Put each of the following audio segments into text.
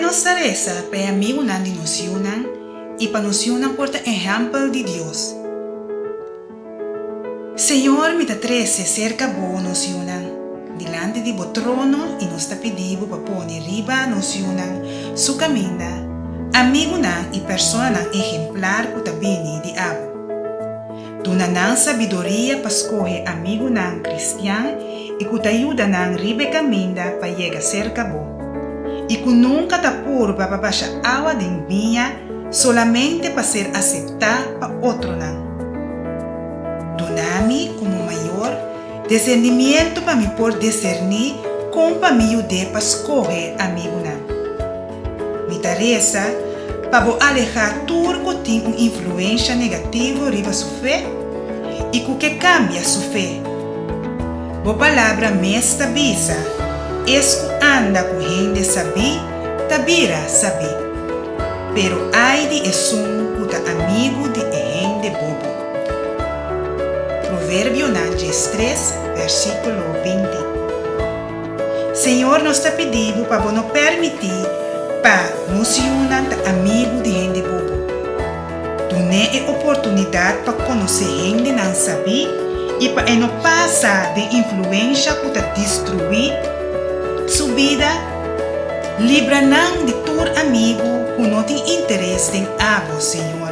nos ta resa pa e amigunan di nos yunan i pa nos yunan por ta ehèmpel di Dios. Señor mi ta trese serka Bo nos yunan, dilanti di Bo trono i nos ta pidi Bo pa pone riba nos yunan su kaminda, amigunan i personanan ehemplar ku ta bini di Abo. Duna nan sabiduria pa skohe amigunan kristian i ku ta yuda nan riba e kaminda pa yega serka Bo, i ku nunka ta purba pa basha awa den biña solamente pa ser aseptá pa otronan. Duna mi, komo mayor, disernimiento pa mi por diserní kon pa mi yud'é pa skohe amigunan. Mi ta resa pa bo alehá tur ku tin un influensha negativo riba su fe i ku ke kambia su fe. Bo Palabra mes ta bisa, Es ku anda ku hende sabí ta bira sabí, pero ai di esun ku ta amigu di e hende bobo. Proverbionan 13, versíkulo 20. Señor, nos ta pidi bo pa bo no permití pa nos yunan ta amigu di hende bobo. Dun'é e oportunidat pa konosé hendenan sabí i pa e no pasa den influensha ku ta destruí su bida. Libra nan di tur amigu ku no tin interes den abo, Señor,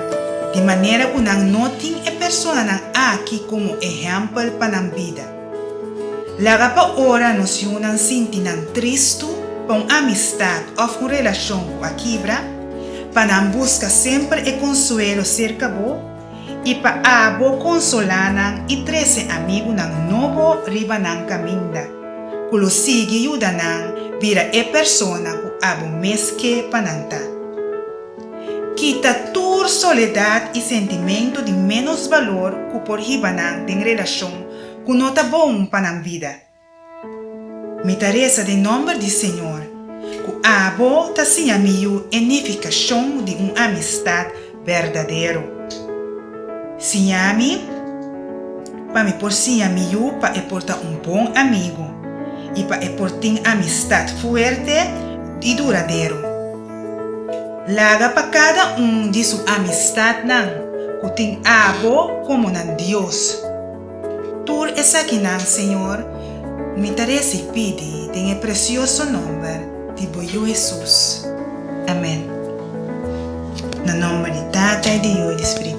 di manera ku nan no tin e personanan aki komo ehèmpel pa nan bida. Laga pa ora nos yunan sinti nan tristu pa un amistat òf un relashon ku a kibra, pa nan buska semper e konsuelo serka bo i pa abo konsolá nan i trese amigunan nobo riba nan kaminda, ku lo sigui yuda nan bira e persona ku abo mes ke pa nan ta. Kita tur soledat i sentimentu di ménos balor ku por hiba nan den relashon ku no ta bon pa nan bida. Mi ta resa den nòmber di Señor ku abo ta siña mi yu e nifikashon di un amistat berdadero. Siña mi pa mi por siña mi yu pa e por ta un bon amigu i pa e por tin amistat fuerte i duradero. Laga pa kada un di su amistatnan ku tin abo komo nan Dios. Tur esakinan, Señor, mi ta resa i pidi den e presioso nomber di bo Yu Hesus. Amen. Na nomber di Tata i di Yu i di Spiritu.